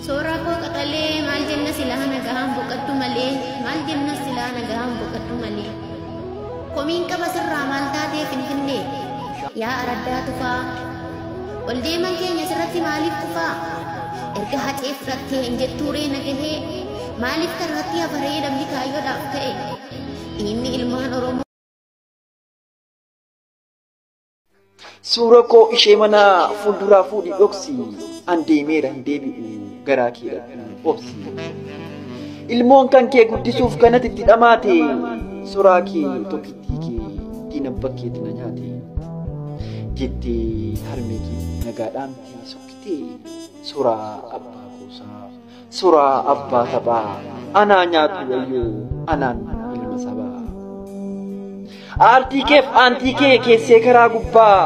Sooraa koo qaxalee maal jenna silaa nagahaan boqadhu malee, maal jenna silaa nagahaan boqadhu malee. Komiin qaba sirraa maal taatee Finfinnee, yaa araddaa tufaa. Ol deeman keenya sirratti maaliif kufaa? Erga hacee fudhattee hin jettuuree nagahee, maaliif karratti hafaree namni kaayyoodhaaf ka'e? Inni ilmaan Oromoo. Suura koo ishee mana fuulduraa fuudhii dhoksi, an deemeera hin deebi'u garaa kee dhaquu obsi. Ilmoon kan kee guddisuuf kanatti itti dhamaate, soraa kee tokkittii kee diina bakkeetti na nyaate. Jettee harmee kee nagaa dhaamtee sokkitee, soraa abbaa kuusaa, soraa abbaa sabaa, anaa nyaatu wayyoo anaan ilma sabaa. Aartii keef aantii kee keessee karaa gubbaa,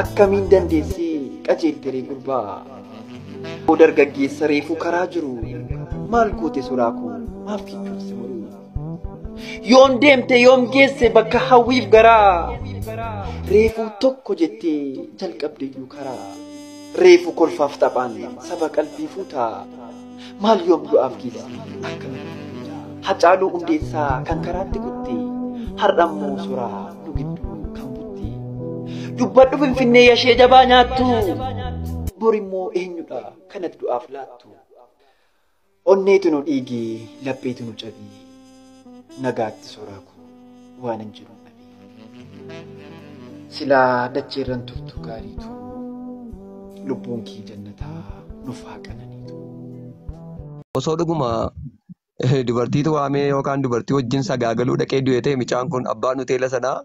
akkamiin dandeessee qajeelteree gurbaa. Dargaggeessa reefuu karaa jiru, maal goote soraa koo maaf kichuuf si muru. Yoom deemte yoom geesse bakka hawwiif garaa, reefuu tokko jettee jalqabde iyyuu karaa. Reefuu kolfaaf taphaan saba qalbii fuutaa, maal yoom du'aaf geesse akkamitti. Hacaaluu Hundeessaa kan karaatti kutte, har'a immoo soraa nu gidduu kan butte. Dubbadhu Finfinnee yashee jabaa nyaattu, bor immoo eenyudha kanatti du'aaf laattu. Onneetu nu dhiigee lapheetu nu cabee, nagaatti soraa koo waan hin jiru dhabee. Silaa dacheerran turtu gaariitu, lubbuun kee jannataa nuuf haa qananiitu. Osoo dhuguma dubartiitu waamee yookaan dubartii wajjin sagaagaluu dhaqee du'e ta'e mucaan kun abbaan hoteela sanaa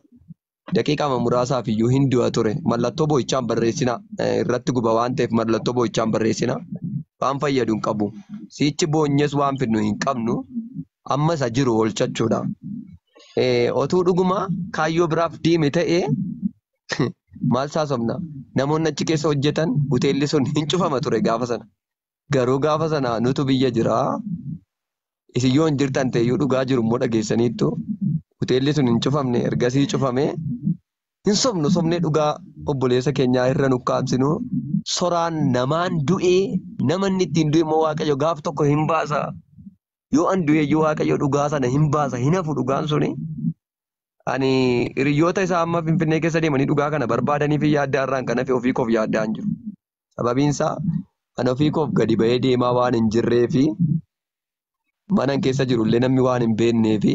daqiiqaama muraasaaf iyyuu hin du'a ture. Mallattoo boo'ichaan barreessina irratti guba waan ta'eef mallattoo boo'ichaan barreessina. Waan fayyadu hin qabu. Sichi boonyees waan fidnu hin qabnu. Amma isa jiru oolchachuudha. Otuu dhuguma kaayyoo biraaf deeme ta'ee maal saasofna? Namoonni achi keessa hojjetan hoteelli sun hin cufama ture gaafa sana. Garuu gaafa sana nutu biyya jiraa. Isin yoo hin jirtan ta'eyyuu dhugaa jiru immoo dhageessaniittu hoteelli sun hin cufamne ergasii cufame hin sobnu sobnee dhugaa obboleessa keenyaa irra nukkaamsinu soraan namaan du'ee nama inni ittiin du'e immoo Waaqayyo gaaf tokko hin baasa. Yoo an du'e iyyuu Waaqayyo dhugaa sana hin baasa hin hafu dhugaan suni. Ani hiriyoota isaa amma Finfinnee keessa deemanii dhugaa kana barbaadanii fi yaaddaa irraan kan hafe ofii koof yaaddaa hin jiru. Sababiin isaa ani ofii koof gadi ba'ee deemaa waan hin jirree fi manan keessa jirullee namni waan hin beeknee fi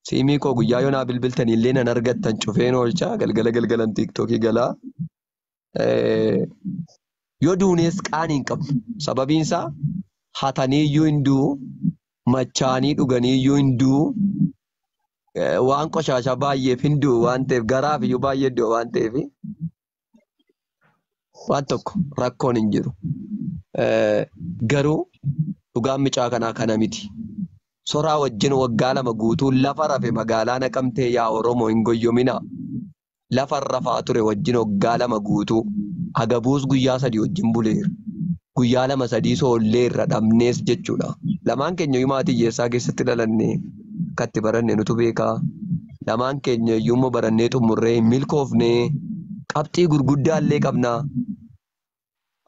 siimii koo guyyaa yoo naa bilbiltanii illee nan argattan cufeen oolcha galgala galgalan tiiktookii galaa. Yoo duunees qaanii hin qabnu. Sababiin isaa hatanii iyyuu hin du'u, machaanii dhuganii iyyuu hin du'u, waan qoshaashaa baay'eef hin du'u waan ta'eef garaaf iyyuu baay'ee du'a waan ta'eef waan tokko rakkoon hin jiru. Garuu dhugaan mucaa kanaa kana miti. Soraa wajjin waggaa 2 guutuu lafa rafe magaalaa Naqamtee yaa Oromoo hin goyyomina. Lafa rafaa ture wajjin waggaa 2 guutuu agabuus guyyaa 3 wajjin buleera. Guyyaa 2 3 soolleerra dhabnees jechuudha. Lamaan keenya iyyuu maatii hiyyeessaa keessatti dhalanne akka itti baranne nutu beekaa. Lamaan keenya iyyuu immoo barannee xumurree hin milkoofne qabxii gurguddaa illee qabna.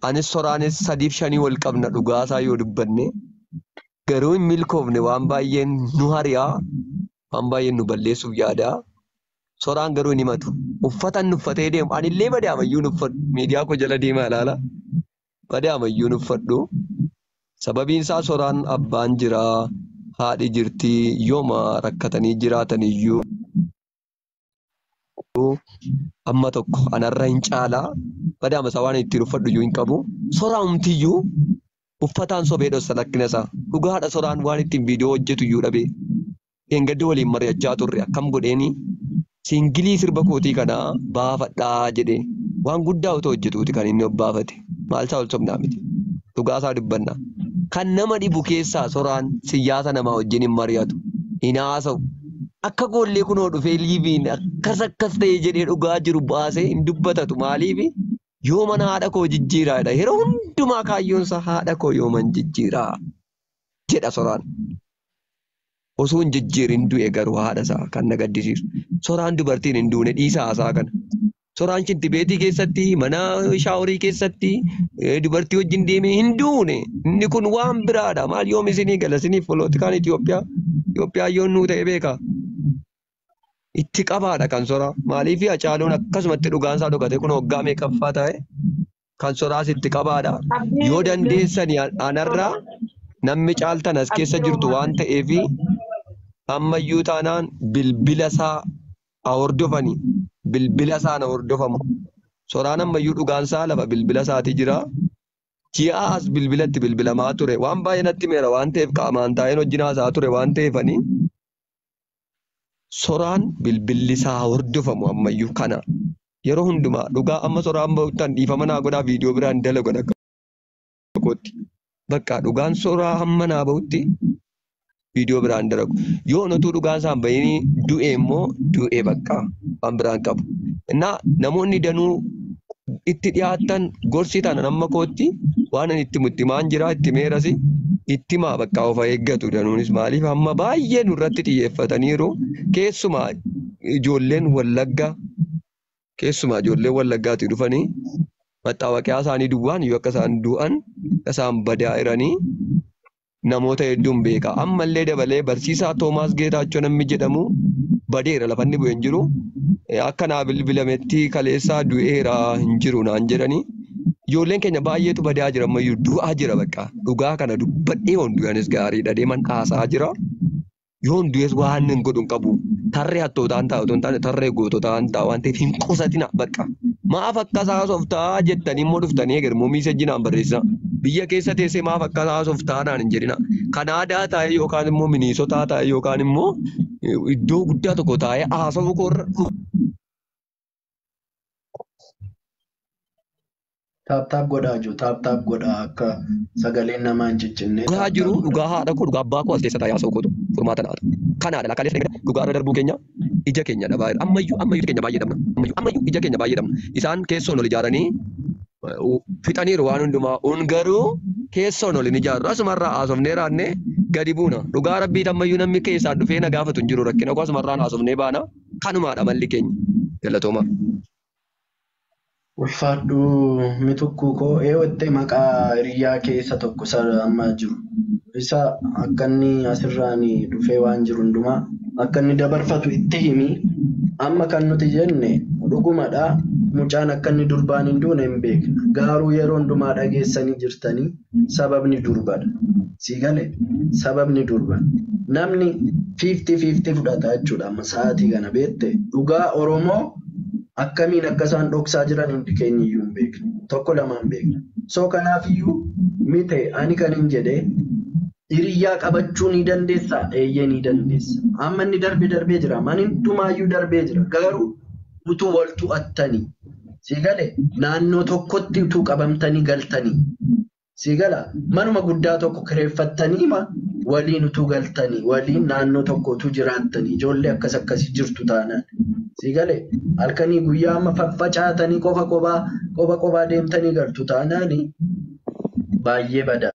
Anis soraanis 3 fi 5 wal qabna dhugaasaa yoo dubbanne. Garuu hin milkoofne waan baay'een nu hari'aa, waan baay'een nu balleessuuf yaadaa. Soraan garuu hin himatu. Uffata inni uffatee deemu anillee badee amayyuu hin uffadhu. Miidiyaa koo jala deemaa ilaala. Badee amayyuu hin uffadhu. Sababiin isaa soraan abbaan jiraa, haadhi jirti, yooma rakkatanii jiraatan iyyuu amma tokko anarra hin caalaa. Badaama isaa waan ittiin uffadhu iyyuu hin qabu. Soraa humtiyyuu uffataan sobee dhossa lakkina isaa. Dhugaadha soraan waan ittiin viidiyoo hojjetu iyyuu dhabee. Dheengadda waliin mari'achaa turre akkam godheeni siingilii sirba kootii kanaa baafadhaa jedhee waan guddaa otoo hojjetuuti kan inni obbaafate. Maal isaa ol sobnaa miti. Dhugaa isaa dubbanna. Kan nama dhibu keessaa soraan siyaasa namaa wajjin hin mari'atu. Hin haasa'u. Akka koollee kunoo dhufee liiviin akkas akkas ta'e jedhee dhugaa jiru baasee hin dubbatatu. Maaliif yoo mana haadha koo jijjiiraadha. Yeroo hundumaa kaayyoon isaa haadha koo yooman jijjiiraa jedha soraan. Osoo hin jijjiirin du'e garuu haadha isaa kan na gaddisiisu. Soraan dubartiin hin duune dhiisaa haasaa kana. Soraan shintibeetii keessatti, mana shaaworii keessatti dubartii wajjin deemee hin duune. Inni kun waan biraadha. Maal yoom isinii gala isiniif polotikaan Itoophiyaa? Itoophiyaa yoon nuu ta'e beeka. Itti qabaadha kan soraa. Maaliif Hacaaluun akkasumatti dhugaan isaa dhokate kun hoggaa meeqaffaa ta'e? Kan soraas itti qabaadha. Yoo dandeessani anarraa namni caaltan as keessa jirtu waan ta'eefi ammayyuu taanaan bilbila isaa haa hordofani. Bilbila isaa na hordofamu. Soraan ammayyuu dhugaan isaa lafa bilbila isaatii jira. Ji'a as bilbilatti bilbilamaa ture. Waan baay'ee natti meera waan ta'eef qaamaan taa'een wajjin haasa'aa ture waan ta'eefani. Soraan bilbilli isaa haa hordofamu ammayyuu kana. Yeroo hundumaa dhugaa amma soraan ba'uttan dhiifama naa godhaa viidiyoo biraan dalagan akka kootti. Bakka dhugaan soraa hamma naa ba'utti viidiyoo biraan dalagu. Yoo utuu dhugaan isaan bahinii du'e immoo du'e bakka waan biraan qabu. Innaa namoonni danuu itti dhiyaatan gorsitan amma kootti waan ani itti muttimaan jira itti meerasi itti maa bakka of eeggatu danuunis maaliif hamma baay'ee nurratti xiyyeeffataniiru keessumaa ijoolleen Wallaggaa keessumaa ijoolleen Wallaggaatii dhufanii maxxaawaqiyaa isaanii duwwaan yoo akka isaan du'an akka isaan badaa jiranii namoota hedduun beeka. Ammallee dabalee barsiisaa Toomaas Geetaachoo namni jedhamu badeera lafa inni bu'e hin jiru. Akka naa bilbilametti kaleessaa du'eera hin jiru naan jedhanii. Ijoolleen keenya baay'eetu badaa jira ammayyuu du'aa jira bakka. Dhugaa kana dubbadhee yoon du'anis gaariidha deeman haasaa jira. Yoon du'es waan hin godhu hin qabu. Tarree hattootaan ta'a otoo hin taane tarree goototaan ta'a waan ta'eef hin qusatina bakka. Maaf akkas haasoftaa jettanii immoo dhuftanii eger immoo miisejjinaan barreessina. Biyya keessa teessee maaf akkas haasoftaa naan hin jedhina. Kanaadaa taa'ee yookaan immoo Miniisotaa taa'ee yookaan immoo iddoo guddaa tokko taa'ee haasofuu koorra Taap taap godhaa jiru. Taap taap godhaa akka sagaleen namaa hin ciccinne. Dhugaa Taap jiru taap godhaa. dhugaa haadha koo dhugaa abbaa koo as keessa taa'ee haasa'u kootu furmaata naata. Kanaadha lakkaalee sadii dhugaa irra darbuu keenya ija keenya dhabaa jira. Ammayyuu ammayyuu ija keenya baay'ee dhabna. Ammayyuu ammayyuu ija keenya baay'ee dhabna. Isaan keessoon ol ijaaranii fixaniiru waan hundumaa. Un garuu keessoon ol hin ijaarru. Asumarraa haasofnee raannee gadi buuna. Dhugaa rabbii ammayyuu namni keessaan dhufee na gaafatu hin jiru rakkina koo asumarraan haasofnee baana. Kanumaadha malli keenya. Galatooma. Ulfaadhu mitukkuu koo eewattee maqaa hiriyaa keessa tokko isa amma jiru. Isa akka inni asirraan dhufee waan jiru hundumaa akka inni dabarfatu itti himi. Amma kan nuti jenne dhugumadha. Mucaan akka inni durbaan hin duune hin beekna. Garuu yeroo hundumaa dhageessanii jirtanii sababni durbadha. Sii galee sababni durba. Namni 50-50 fudhata jechuudha amma sa'aatii kana beekte. Dhugaa Oromoo akkamiin akka isaan dhoksaa jiran hundi keenya iyyuu hin beekne. Tokko lama hin beekne. So kanaafiyyuu mite ani kan hin jedhe hiriyyaa qabachuu ni dandeessaa? Eeyyee ni dandeessa. Amma inni darbe darbee jira. Mani hundumaayyuu darbee jira. Garuu utuu wal to'attanii sii galee naannoo tokkotti utuu qabamtanii galtanii sii gala manuma guddaa tokko kireeffattanii ma waliin utuu galtanii waliin naannoo tokko utuu jiraattanii ijoollee akkas akkasii jirtu taanaan sii galee halkanii guyyaa amma faffacaatanii qofa qophaa qofa qophaa deemtanii galtu taanaani baay'ee badaa.